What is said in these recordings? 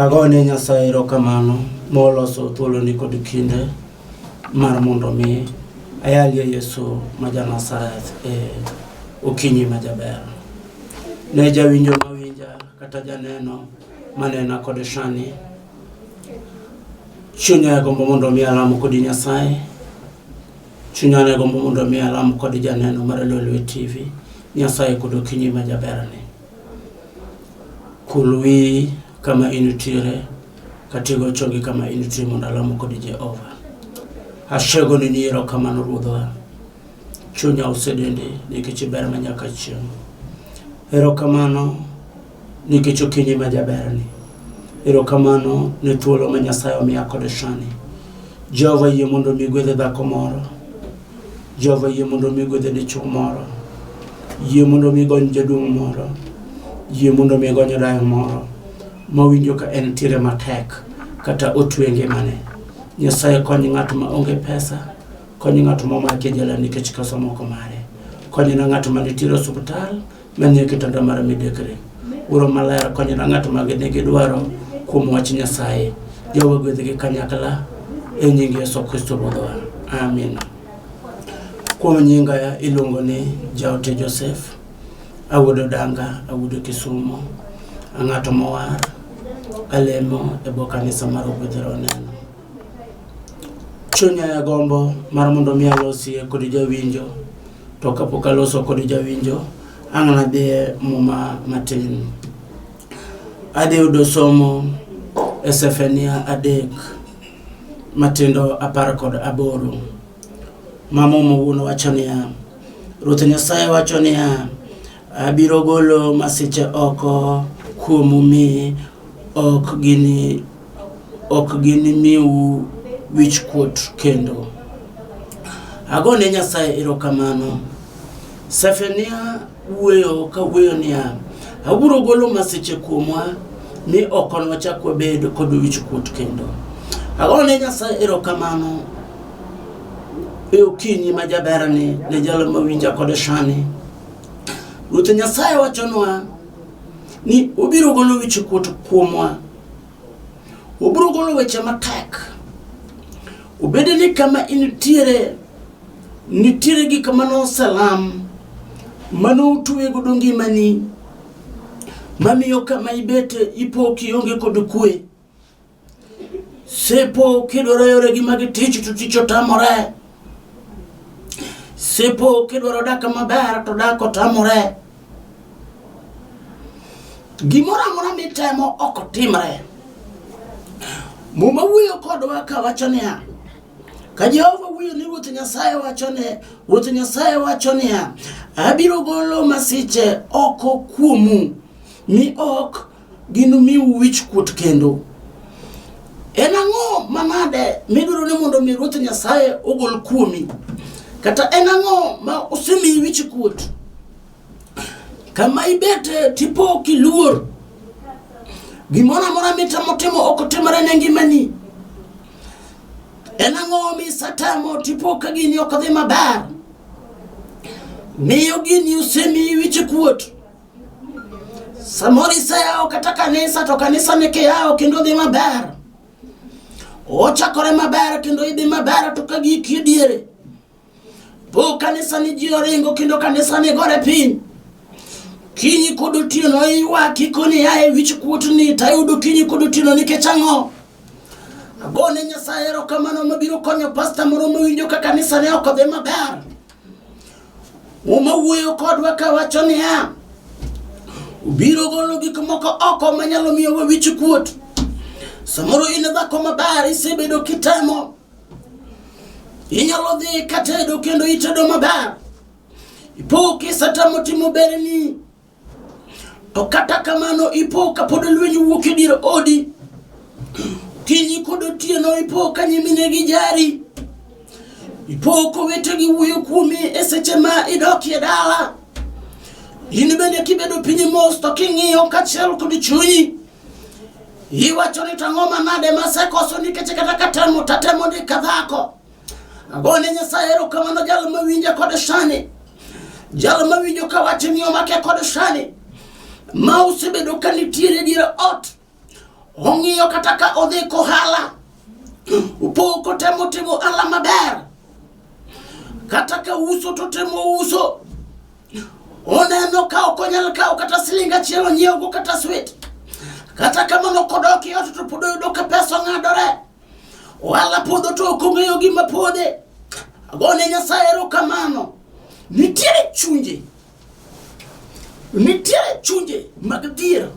Agone Nyasaye erokamano moloso thuoloni kod kinde mar mondo mi ayalie Yesu ma ja Nazareth e okinyi ma jaber. Ne jawinjo mawinja kata janeno manena kod sani, chunya gombo mondo mi alam kodi Nyasaye. Chunya ne gombo mondo mi alam kod janeno mar Lolwe TV. Nyasaye kod okinyi ma jaberni. Kul wiyi kama intiere, kata igo chongi kama intie mondo alam kod Jehova. Ashegoni ni erokamano Ruodhwa. Chunya osedendi nikech ber ma nyaka chieng'. Erokamano nikech okinyi ma jaberni. Erokamano ne thuolo ma Nyasaye omiya kod sani. Jehova yie mondo mi gwedhe dhako moro. Jehova yie mondo mi gwedhe dichwo moro. Yie mondo mi gony jaduong' moro. Yie mondo mi gony dayo moro mawinjo ka en tiere matek kata otwe ngimane. Nyasaye kony ng'at ma onge pesa, kony ng'at momaki e jela nikech koso moko mare. Kony na ng'at ma nitiere osuptal manie kitanda mar midekre. Wuoro maler kony na ng'at ma nigi dwaro kuom wach Nyasaye. Jehova gwedhgi kanyakla e nying Yesu Kristo Ruodhwa. Amin. Kuom nyinga iluongo ni Jaote Joseph, awuod Odanga, awuod Kisumo, ang'ato mowar, alemo e bwo kanisa mar Ogwedhero Neno. Chunya e gombo mar mondo mi alosie kod jawinjo, to kapok aloso kod jawinjo, ang' nadhiye muma matin. Adhi yudo somo e Sefania 3 matindo 18 ma Muma wuon wacho niya, Ruoth Nyasaye wacho niya, abiro golo masiche oko kuomu mi ok gini ok ginimiu wichkuot kendo. Agone Nyasaye erokamano. Sefania wuoyo ka wuoyo niya, abiro golo masiche kuomwa mi ok nwachak wabed kod wichkuot kendo. Agone Nyasaye erokamano e okinyi ma jaberni ne jalo mawinja kod sani. Ruoth Nyasaye wachonwa ni obiro golo wichkuot kuomwa. Obiro golo weche matek. Obed ni kama intiere nitiere gik mane oselam mane otwe godo ngimani mamiyo kama ibete ipo kionge kod kwe. Sepo kidwaro yoregi mag tich to tich otamore. Sepo kidwaro dak maber to dak otamore. Gimoro amora mitemo ok otimre. Muma wuoyo kodwa ka wacho niya, ka Jehova wuoyo ni Ruoth Nyasaye wacho ne, Ruoth Nyasaye wacho niya, abiro golo masiche oko kuomu mi ok ginomiu wichkuot kendo. En ang'o manade midwaro ni mondo mi Ruoth Nyasaye ogol kuomi? Kata en ang'o ma osemiyi wichkuot? Kama ibete tipo kiluor. Gimoro amora mitemo timo ok otimore ne ngimani. En ang'o misetemo tipo ka gini ok dhi maber? Miyo gini osemiyi wichkuot. Samoro iseyawo kata kanisa to kanisa ni kiyawo kendo dhi maber. Ochakore maber kendo idhi maber to ka giki e diere. Po kanisa ni ji oringo kendo kanisa ni gore piny. Kinyi kod otieno iywak ikoni yaye wich kuot ni tayudo kinyi kod otieno nikech ang'o? Agone Nyasaye erokamano mabiro konyo pasta moro mowinjo ka kanisa ne ok odhi maber. Muma wuoyo kodwa ka wacho niya, obiro golo gik moko oko manyalo miyowa wich kuot. Samoro in dhako maber, isebedo kitemo. Inyalo dhi katedo kendo itedo maber. Ipo kisetemo timo berni. To kata kamano ipo kapod lweny wuok e dier odi. Okinyi kod otieno ipo ka nyiminegi jari. Ipo kowetegi wuoyo kuomi e seche ma idokie dala. In bende kibedo piny mos to king'iyo kaachiel kod chunyi. Iwacho ni to ang'o manade masekoso nikech kata katemo tatemo ni ka dhako. Agone Nyasaye erokamano jal mawinja kod sani. Jal mawinjo ka wach ni omake kod sani. Ma osebedo ka nitiere dier ot. Ong'iyo kata ka odhi kohala, opo kotemo timo ohala maber. Kata ka uso to temo uso. Oneno ka ok onyal kawo kata siling achiel onyiewgo kata swit. Kata kamano kodok e ot to pod oyudo ka pesa ong'adore. Ohala podho to ok ong'eyo gima podhe. Agone Nyasaye erokamano. Nitiere chunje. Nitiere chunje mag dhier.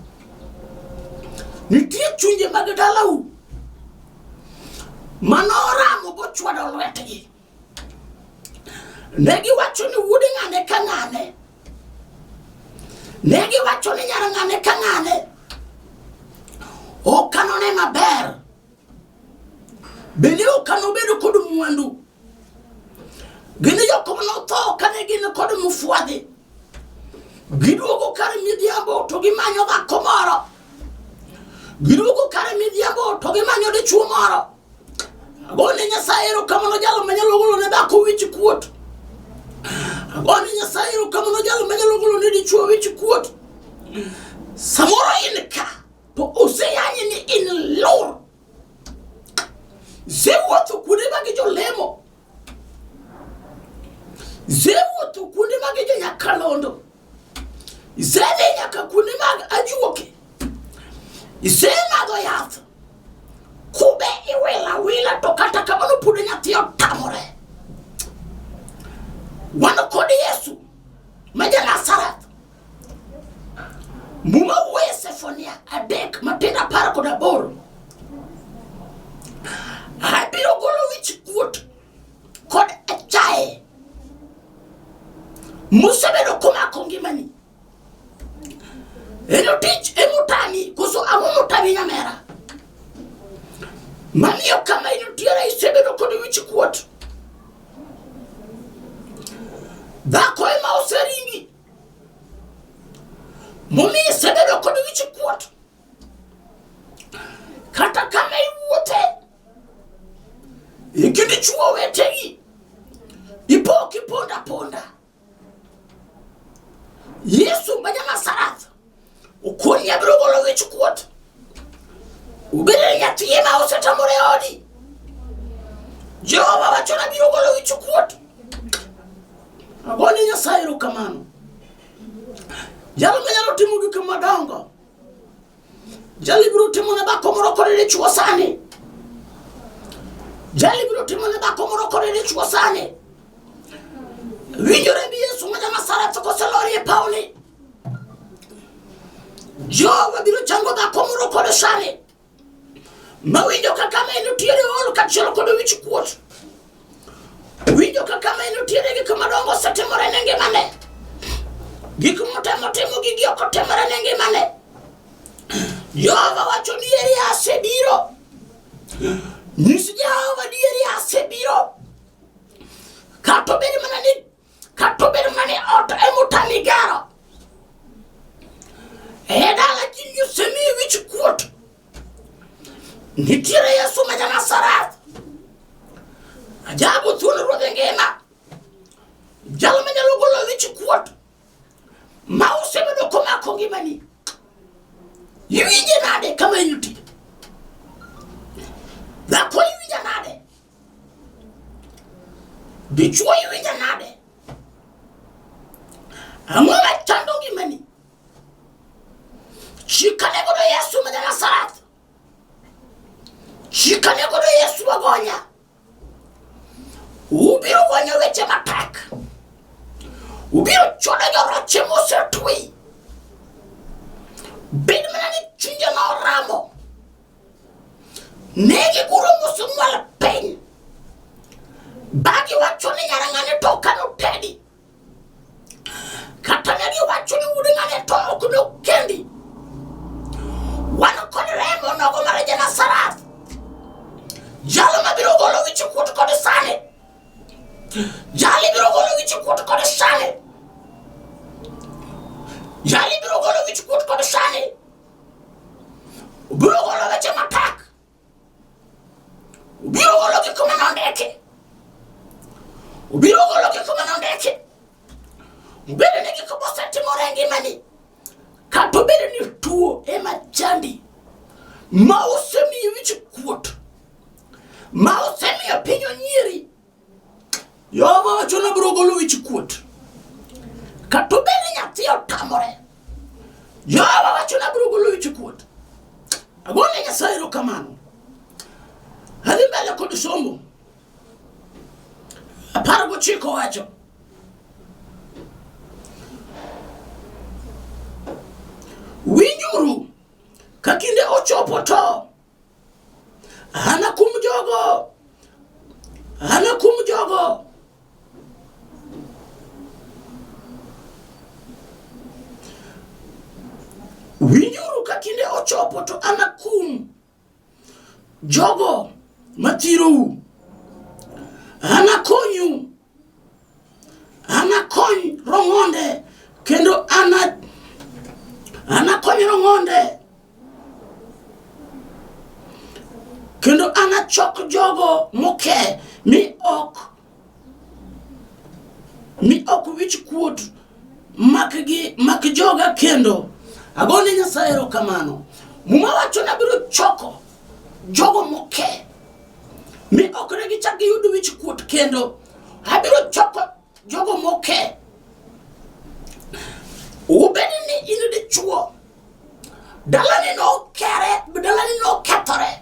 Nitie chunje mag dalau mano oramo gochwado lwetgi. Ne giwacho ni wuod ng'ane ka ng'ane. Ne giwacho ni nyar ng'ane ka ng'ane. Ok anone maber. Bende ok anobedo kod mwandu. Gin jok manotho kane gin kod mufwadhi. Giduogo kar midhiambo to gimanyo dhako moro. Giduogo kar midhiambo to gimanyo dichuo moro. Agone Nyasaye erokamano jalo manyalo golo ne dhako wich kuot. Agone Nyasaye erokamano jalo manyalo golo ne dichuo wich kuot. Samoro in ka to oseyanyi ni in lur. Isewuotho kuonde mag jolemo. Isewuotho kuonde mag jonyakalondo. Isedhi nyaka kuonde mag ajuoke. Isemadho yath. Kube iwila awila to kata kamano pod nyathi otamore. Wan kod Yesu ma ja-Nazareth. Muma wuoyo e Sefonia 3 matindo 18. Abiro golo wich kuot kod achaye mosebedo komako ngimani. Eno tich emotami koso ang'o motami nyamera? Mamiyo kama intiere isebedo kod wich kuot. Dhako ema oseringi momiyo isebedo kod wich kuot. Kata kama iwuothe e kind chwo wetegi ipo kiponda ponda. Yesu ma ja-Nazareth okonyi abiro golo wich kuot. Ubed ni nyathi ema osetamore odi. Jehova wacho ni abiro golo wich kuot. Agone Nyasaye erokamano. Jalo manyalo timo gik madongo. Jali biro timo ne dhako moro kod dichwo sani. Jali biro timo ne dhako moro kod dichwo sani. Winjore bi Yesu ma ja-Nazareth koselori e pawni. Jehova biro chango dhako moro kod sani. Mawinjo kaka ma nitiere ol kaachiel kod wich kuot. Winjo kaka ma nitiere gik madongo osetimore ne ngimane. Gik motemo timo gigi ok otimore ne ngimane. Jehova wacho ni eri asebiro. Nyis Jehova ni eri asebiro. Kata obed mana ni kata obed mana ni ot emotami gero. E dala ji osemiyi wich kuot. Nitiere Yesu ma ja-Nazareth. Ajabu thuon ruodh ngima. Jal manyalo golo wich kuot ma osebedo komako ngimani. Iwinje nade kama intie? Dhako iwinja nade? Dichuo iwinja nade? Ang'o machando ngimani? Shikane godo Yesu ma ja-Nazareth. Shikane godo Yesu wagonya. Ubiro gonyo weche matek. Ubiro chodo nyoroche mosetwi. Bed mana ni chunje noramo. Ne giguro musumwal piny. Bagi wacho ni nyar ng'ane to ok anotedi. Kata ne giwacho ni wuod ng'ane to ok nokendi. Wan kod remo nogo mar ja-Nazareth. Jalo mabiro golo wich kuot kod sani. Jali biro golo wich kuot kod sani. Jali biro golo wich kuot kod sani. Obiro golo weche matek. Obiro golo gik mane ondiki. Obiro golo gik mane ondiki. Obedo ni gik mosetimore e ngimani, kata obedo ni tuo ema chandi, Ma osemiyo wich kuot. Ma osemiyo piny onyieri. Jehova wacho ni abiro golo wich kuot. Kata obed ni nyathi otamore. Jehova wacho ni abiro golo wich kuot. Agone Nyasaye erokamano. Adhi mbele kod somo. 19 wacho. Winjuru ka kinde ochopo to anakum jogo, anakum jogo. Winjuru ka kinde ochopo to anakum jogo mathirou, anakonyu, anakony rong'onde kendo anakony rong'onde kendo anachok jogo moke mi ok wich kuot makgi mak joga kendo. Agone Nyasaye erokamano. Muma wacho ni abiro choko jogo moke mi ok ne gichak giyud wich kuot kendo. Abiro choko jogo moke. Ubed ni in dichuo, dalani nokere, dalani nokethore.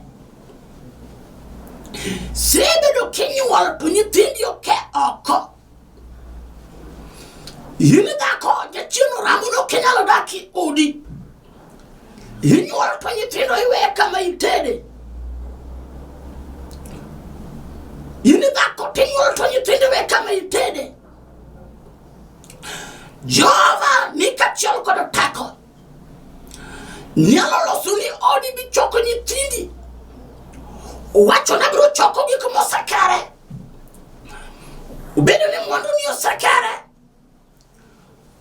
Sebedo kinyuol to nyithindi oke oko. In dhako jachien oramo ni ok inyal dak e odi. Inyuol to nyithindo iwe kama itede. In dhako tinyuol to nyithindo iwe kama itede. Jehova ni kaachiel kod teko. Nyalo loso ni odi bichoko nyithindi. Owacho ni abiro choko gik mosekere. Obedo ni mwandu ni osekere.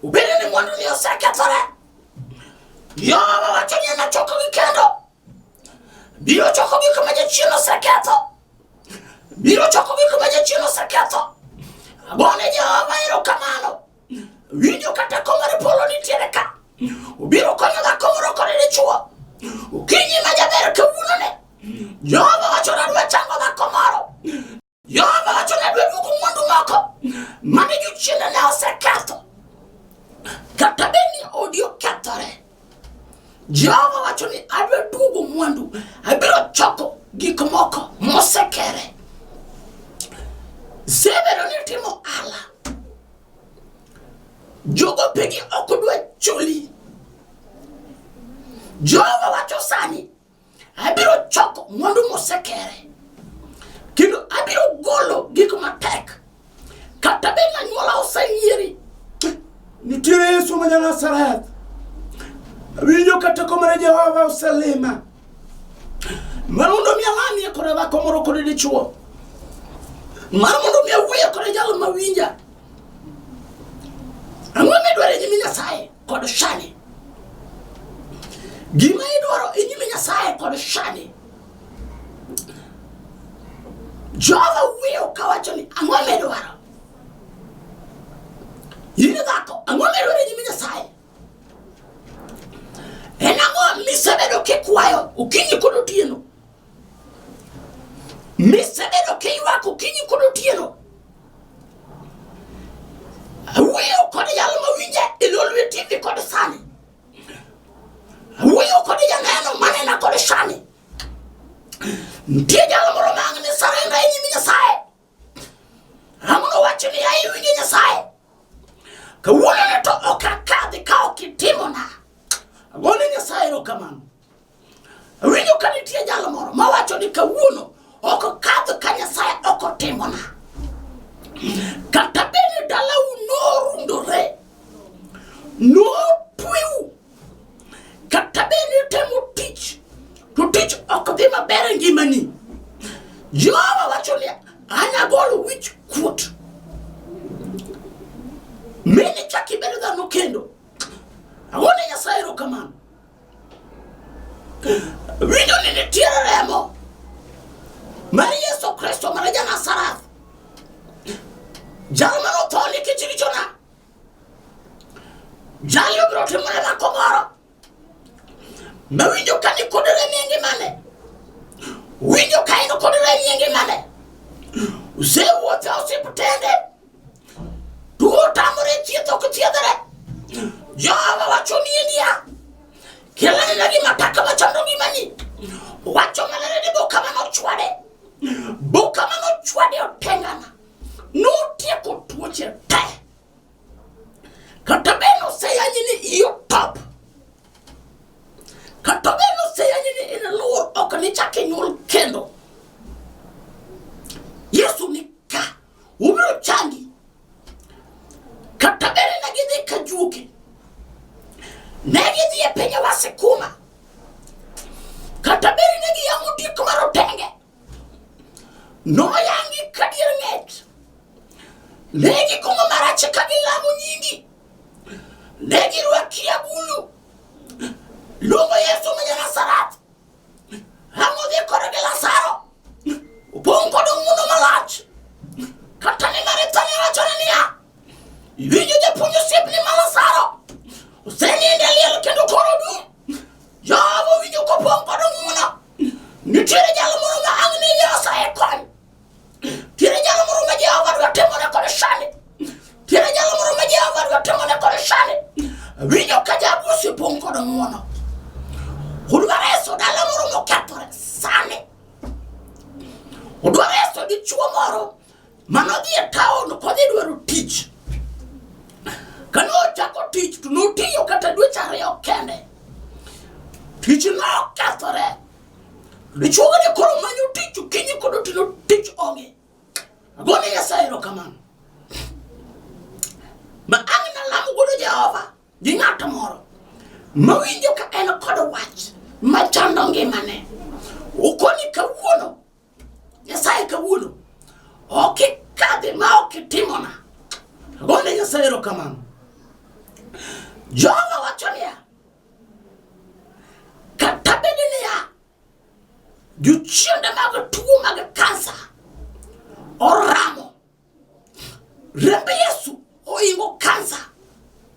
Obedo ni mwandu ni osekethore. Jehova wacho ni anachokogi kendo. Biro choko gik ma jachien oseketho. Biro choko gik ma jachien oseketho. Agone Jehova erokamano. Winjo kata komar polo nitiere ka. Obiro konyo dhako moro kod dichwo. Okinyi ma jaber kawuono ne. Jehova wacho ni adwa chango dhako moro. Jehova wacho ni adwa duogo mwandu moko mane jochiende ne oseketho. Kata bed ni odi okethore. Jehova wacho ni adwa duogo mwandu, abiro choko gik moko mosekere. Sebedo ni timo ala. Jogo pegi ok dwa chuli. Jehova wacho sani, abiro choko mwandu mosekere kendo abiro golo gik matek kata bed ni anyuola osenyieri. Nitiere Yesu ma Nazareth. Awinjo ka teko mar Jehova oselima. Mar mondo mi alamie kod dhako moro kod dichwo. Mar mondo mi awuoye kod jal ma winja. Ang'o midwaro e nyim Nyasaye kod shani? Gima idwaro e nyim Nyasaye kod shani. Jehova wuoyo kawacho ni ang'o midwaro? In dhako, ang'o midwaro e nyim Nyasaye? En ang'o misebedo kikwayo okinyi kod otieno? Misebedo kiywak okinyi kod otieno? Awuoyo kod jal mawinja e Lolwe TV kod sani. Awuoyo kod janeno manena kod sani. Nitie jal moro ma ang' ni sarenda e nyim Nyasaye. Ang'o wacho ni ai winjo Nyasaye. Kawuono ne to ok akadhi ka ok itimona. Agone Nyasaye erokamano. Awinjo ka nitie jal moro mawacho ni kawuono ok kadh ka Nyasaye ok otimona. Kata bed ni dalau norundore, notweu, kata bed ni itemo tich, to tich ok dhi maber e ngimani. Jehova wacho ni anagol wich kuot mi nichak ibedo dhano kendo. Agone Nyasaye erokamano. Winjo ni nitiere remo mar Yesu Kristo mar ja-Nazareth, jal mane otho nikech richona. Jali obiro timore dhako moro mawinjo ka ni kod rem e ngimane. Winjo ka in kod rem e ngimane. Osewuotho e osiptende. Tuo otamore thieth ok thiedhre. Jehova wacho ni niya, kelane gima taka machando ngimani. Wacho maler ni boka manochwade. Boka manochwade otengana. Notieko tuoche te. Kata bed noseyanyi ni iyi otop. Kata bed noseyanyi ni in luor ok nichak inyuol kendo. Yesu ni ka, obiro changi. Kata bed ne gidhi ka juoke. Ne gidhi e piny wasikuma. Kata bed ne giyang'o diek marotenge. Noyangi ka dier ng'ech. Ne gikumo marach ka gilamo nyingi. Ne girwaki agulu. Luongo Yesu ma ja-Nazareth. Ang'o dhi kode gi Lazaro. Opong' kod ng'wono malach. Kata ni Maritha ne wachone niya, iwinjo japuonj osiepni ma Lazaro osenindo e liel kendo koro dum. Jehova owinjo kopong' kod ng'wono. Nitiere jal moro ma ang' ne Nyasaye kony. Nitiere jal moro ma Jehova dwa timone kod sani. Nitiere jal moro ma Jehova dwa timone kod sani. Winjo ka jabu osepong' kod ng'wono. Odwa reso dala moro mokethore sani. Odwa reso dichuo moro manodhi e taon kodhi dwaro tich. Kane ochako tich to notiyo kata dweche ariyo kende. Tich nokethore. Dichuo ne koro manyo tich okinyi kod otieno tich onge. Agone Nyasaye erokamano. Ma ang' nalamo godo Jehova gi ng'at moro mawinjo ka en kod wach machando ngimane. Okoni kawuono, Nyasaye kawuono, ok ikadhi ma ok itimona. Agone Nyasaye erokamano. Jehova wacho niya, kata bed niya, jochiende mag tuo mag kansa oramo Remb Yesu oingo kansa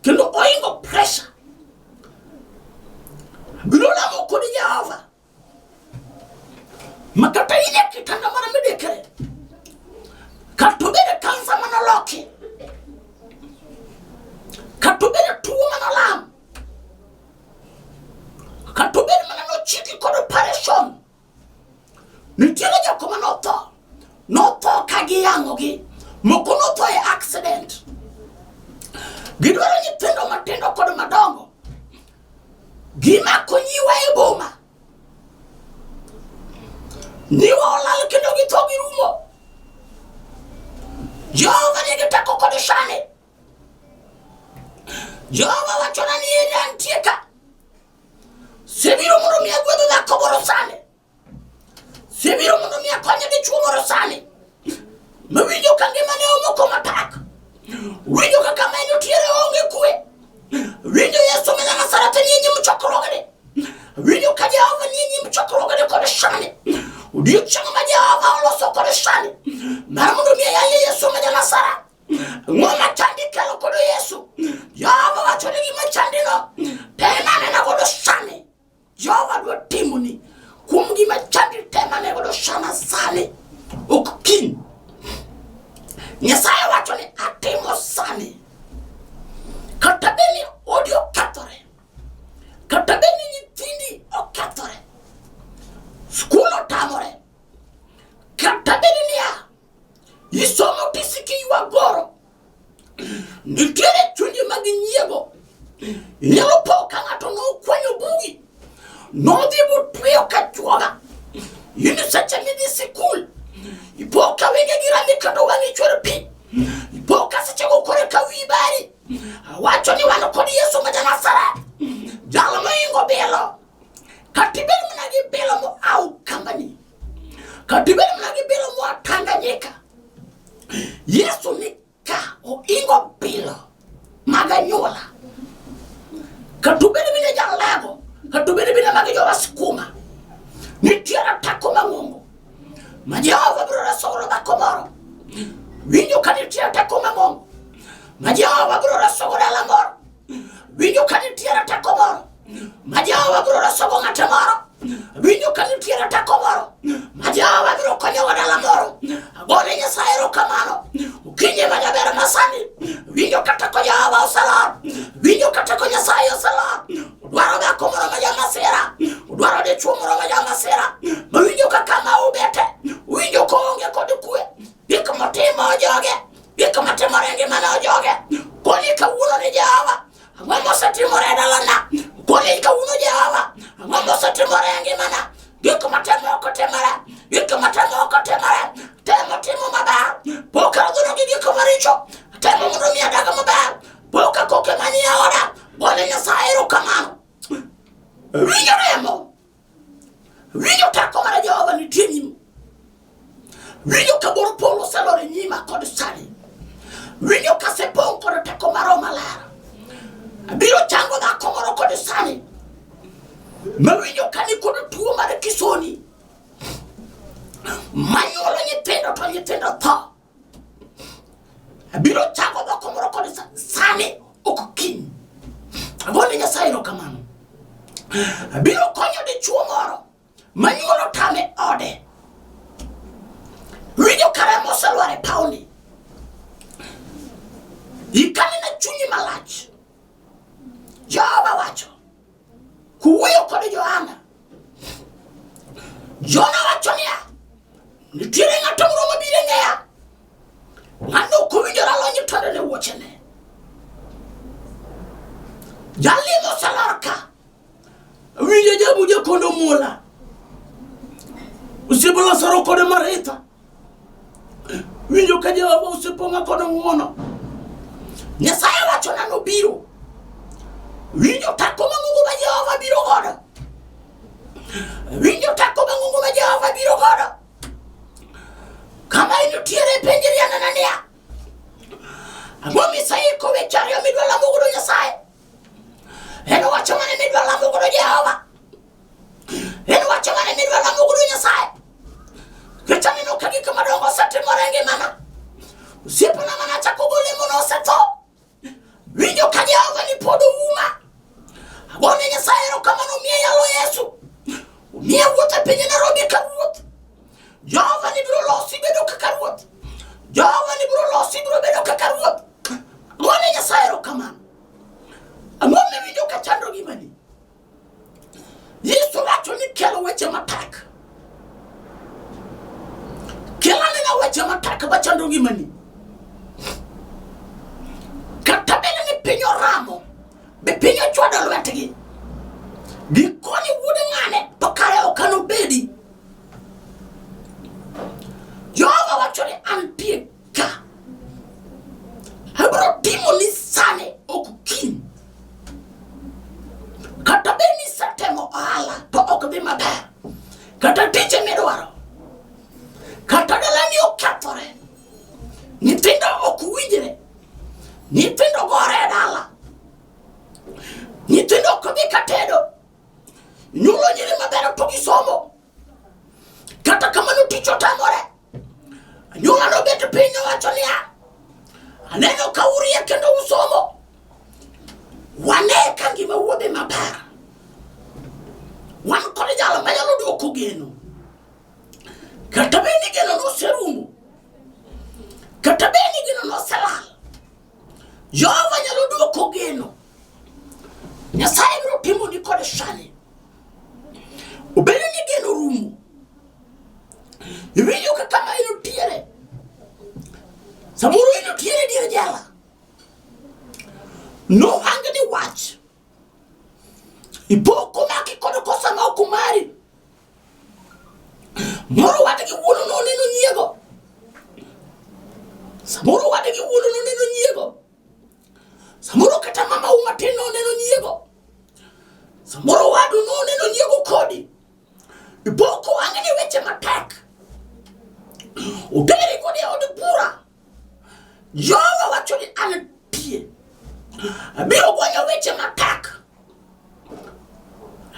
kendo oingo pressure. Biro lamo kod Jehova ma kata in e kitanda mana midekre kata obed kansa manoloki kata obed tuo manolam kata obed mana nochiki kod operation Nitiere jok ma notho, notho ka giyang'ogi, moko notho e accident. Gidwaro nyithindo matindo kod madongo. Gimako nyiwa e boma. Nyiwa olal kendo githo girumo. Jehova nigi teko kod shane. Jehova wachona ni en antie ka. Sebiro mondo mi agwedh dhako moro sani. Sebiro mondo mi akonye dichuo moro sani. Mawinjo ka ngimane omoko matek. Winjo ka kama en otiere onge kwe. Winjo Yesu ma Nazareth nie nyim chokruogni. Winjo ka Jehova nie nyim chokruogni kod sani. Odiechieng' ma Jehova oloso kod sani. Mar mondo mi ayal Yesu ma Nazareth. Ang'o machandi kelo kod Yesu? Jehova wacho ni gima chandino tem anena godo sani. Jehova dwa timoni kuom gima chandi tem ane godo sana sani ok kiny. Nyasaye wacho ni atimo sani. Kata bed ni odi okethore, kata bed ni nyithindi okethore, skul otamore, kata bed niya Isomo tisiki ywak goro. Nitiere chunje mag nyiego. Inyalo po ka ng'ato nokwanyo bugi. Nodhi botweyo ka chuoga. In seche midhi sikul. Ipo ka wengegi rami kendo wang'i chwer pi. Ipo ka sechego koro ka wiyi bari. Awacho ni wan kod Yesu ma ja-Nazareth. Jal moingo bilo. Kata ibed mana gi bilo moa Ukambani. Kata ibed mana gi bilo moa Tanganyika. Yesu ni ka oingo bilo mag anyuola. Kata obed mine jalego, kata obed mine mag jowaskuma. Nitiere teko mang'ongo ma Jehova biro reso godo dhako moro. Winjo ka nitie teko mang'ongo ma Jehova biro reso godo dala moro. Winjo ka nitiere teko moro ma Jehova biro resogo ng'at moro. Winjo ka nitiere teko moro ma Winjo ka bor polo oselor e nyima kod sani. Winjo ka asepong' kod teko mar Roho Maler. Abiro chango dhako moro kod sani. Mawinjo ka ni kod tuo mar kisoni. Manyuolo nyithindo to nyithindo tho. Abiro chango dhako moro kod sani ok kiny. Agone Nyasaye erokamano. Abiro konyo dichuo moro manyuolo tame ode. Winjo ka remo oselwar e pawni. Ikane na chunyi malach. Jehova wacho kuwuoyo kod Johana. Jona wacho niya, nitiere ng'ato moro mabiro e ng'eya. Ng'ano ok owinjore alony tondene ne wuochene. Jalni moselor ka. Winjo jabu jakondo mula. Osiepo Lazaro kod Maritha. Winjo ka Jehova osepong'a kod ng'wono. Nyasaye wachona nobiro. Winjo teko mang'ongo ma Jehova biro godo. Winjo teko mang'ongo ma Jehova biro godo. Kama intiere penjri anena niya. Ang'o miseiko weche ariyo midwa lamo godo Nyasaye? En wach mane midwa lamo godo Jehova? En wach mane midwa lamo godo Nyasaye? Nikech aneno ka gik madongo osetimore e ngimana. Osiepena mane achako go lemo nosetho. Winjo ka Jehova ni pod ouma. Agone Nyasaye erokamano omiya yalo Yesu. Omiya wuoth e piny Nairobi ka ruoth. Jehova ni biro losi bedo kaka ruoth. Jehova ni biro losi biro bedo kaka ruoth. Agone Nyasaye erokamano. Ang'o miwinjo ka chando ngimani? Yesu wacho ni kelo weche matek. Kel anena weche matek machando ngimani. Kata bed ni piny oramo, be piny ochwado lwetgi. Gikoni wuod ng'ane to kare ok anobedi. Jehova wacho ni antie ka. Abiro timo ni sani ok kiny. Kata bed ni isetemo ohala to ok dhi maber. Kata tije midwaro. Kata dalani okethore. Nyithindo ok winjre. Nyithindo gore e dala. Nyithindo ok dhi katedo. Nyuolo nyiri maber to gisomo. Kata kamano tich otamore. Anyuola nobet piny nowacho niya, aneno ka uriek kendo usomo. Wane ka ngima wuodhe maber. Wan kod jal manyalo duoko geno. Kata bed ni geno noserumo. Kata bed ni geno noselal. Jehova nyalo duoko geno. Nyasaye biro timoni kod sani. Obedo ni geno rumo. Iwinjo ka kama intiere. Samoro intiere dier jela. Nohangni wach. Ipo komaki kod kosa ma ok mari. Moro wadgi wuono noneno nyiego. Samoro wadgi wuono noneno nyiego. Samoro kata mama u matin noneno nyiego. Samoro wadu noneno nyiego kodi. Ipo kowang'ni weche matek. Oteri kodi e od bura. Jehova wacho ni antie. Abiro gonyo weche matek.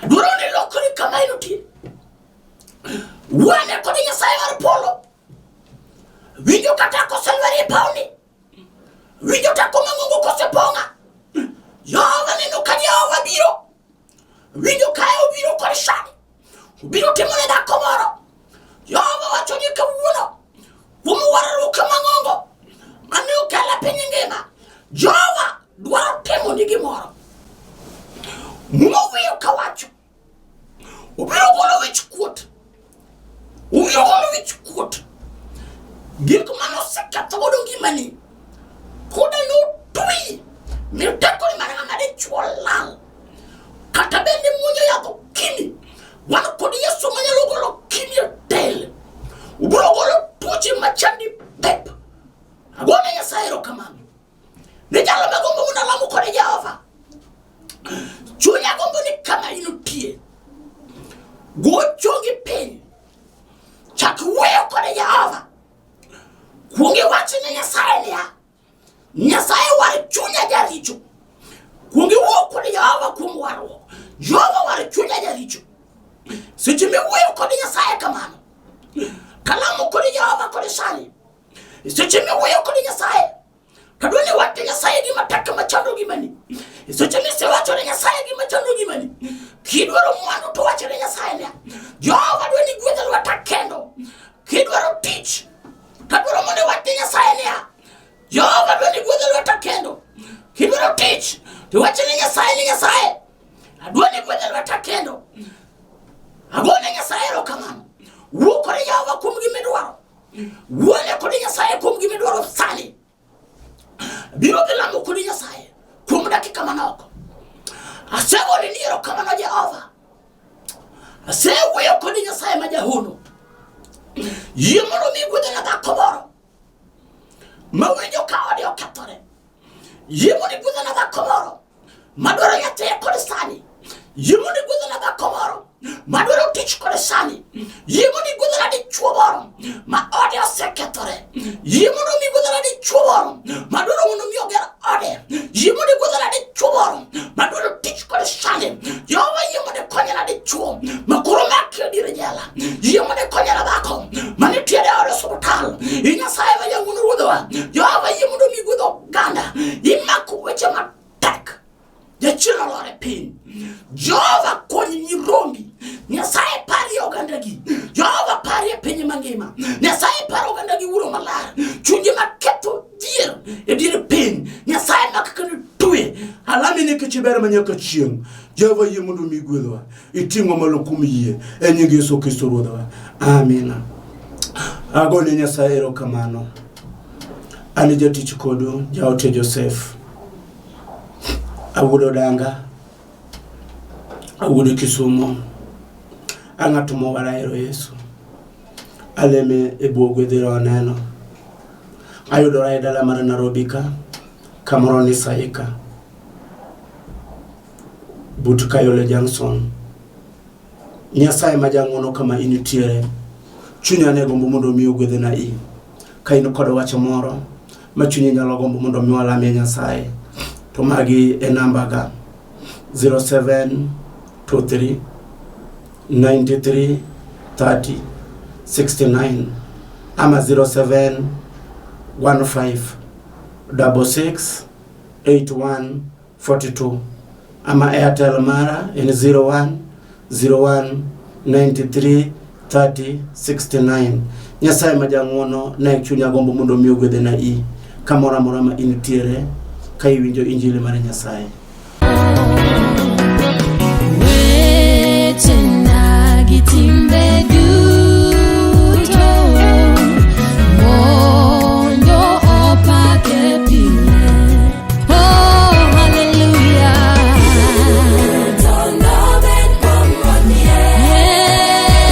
Adwaro ni lokri kama intie. Wane kod Nyasaye mar polo. Winjo kata koselweri e pawni. Winjo teko mang'ongo kosepong'a. Jehova neno ka Jehova biro. Winjo ka obiro kod sani. Obiro timo ne dhako moro. Jehova wacho ni kawuono kuom warruok mang'ongo mane okelo e piny ngima. Jehova dwaro timo ni gimoro. Muma wuoyo kawacho. Obiro golo wich kuot. Obiro golo wich kuot. Gik mane oseketho godo ngimani koda notwi mi tekoni mana ng'ama dichwo lal. Kata bende muonyo yath okimi. Wan kod Yesu manyalo golo okimi e del. Obiro golo tuoche machandi pep. Agone Nyasaye erokamano. Ne jalo magombo mondo alamo kode Jehova. Chunya gombo ni kama intie. Go chongi piny. Chak wuoyo kode Jehova. Kuong iwach ne Nyasaye niya, Nyasaye war chunya jaricho. Kuong iwuo kod Jehova kuom warruok. Jehova war chunya jaricho. Seche miwuoyo kod Nyasaye kamano, kalamo kod Jehova kod sani, seche miwuoyo kod Nyasaye, kadwa ni wach ne Nyasaye gima tek machando ngimani. Seche misewacho ne Nyasaye gima chando ngimani, kidwaro mwandu to wach ne Nyasaye niya, Jehova dwa ni gwedha lweta kendo. Kidwaro tich, kadwaro mondo iwach ne Nyasaye niya, Jehova dwa ni gwedha lweta kendo. Kidwaro tich, to iwach ne Nyasaye ni Nyasaye, adwa ni gwedha lweta kendo. Agone Nyasaye erokamano. Wuo kod Jehova kuom gima idwaro. Wuone kod Nyasaye kuom gima idwaro sani. Biro dhi lamo kod Nyasaye kuom dakika manok. Asegoni ni erokamano Jehova. Asewuoyo kod Nyasaye ma jahono. Yie mondo mi gwedhna dhako moro mawinjo ka ode okethore. Yie mondo igwedhna dhako moro madwaro nyathi kod sani. Yie mondo igwedhna dhako moro madwaro tich kod sani. Yie mondo igwedhna dichuo moro ma ode osekethore. Yie mondo mi igwedhna dichuo moro madwaro mondo mi oger ode. Yie mondo igwedhna dichuo moro madwaro tich kod sani. Jehova yie mondo ikonyna dichuo ma koro maki e dier jela. Yie mondo ikonyna dhako manitiere e od osiptal. I Nyasaye ma jang'wono ruodhwa. Jehova yie mondo mi igwedh oganda. Imako weche matek. Jachien olor e piny. Jehova kony nyirombi. Nyasaye parie ogandagi. Jehova parie piny mangima. Nyasaye paro ogandagi wuoro malar. Chunje maketho dhier e dier piny. Nyasaye mak kendo twe. Alami nikech iber ma nyaka chieng'. Jehova yie mondo omi gwedhwa. Iting'wa malo kuom yie. E nying Yesu Kristo Ruodhwa. Amina. Agone Nyasaye erokamano. An jatich kodu, jaote Joseph. Awuod Odanga. Awuod Kisumo. Ang'ato mowar ahero Yesu. Aleme e bwo gwedhiro aneno. Ayudora e dala mar Nairobi ka, kamoro ni Saika. But Kayole Junction. Nyasaye ma jang'wono kama initiere, chunya ne gombo mondo omi ogwedhna i. Ka in kod wach moro ma chunyi nyalo gombo mondo omi walamie Nyasaye, to magi e namba ga 0723 93 30 69 ama 07 15 66 81 42 ama Airtel mara en 01 01 93 30 69. Nyasaye ma jang'wono ne chunya gombo mondo omi ogwedhena i kamoro amora ma intiere ka iwinjo injili mar Nyasaye. Wechena gi timbe duto.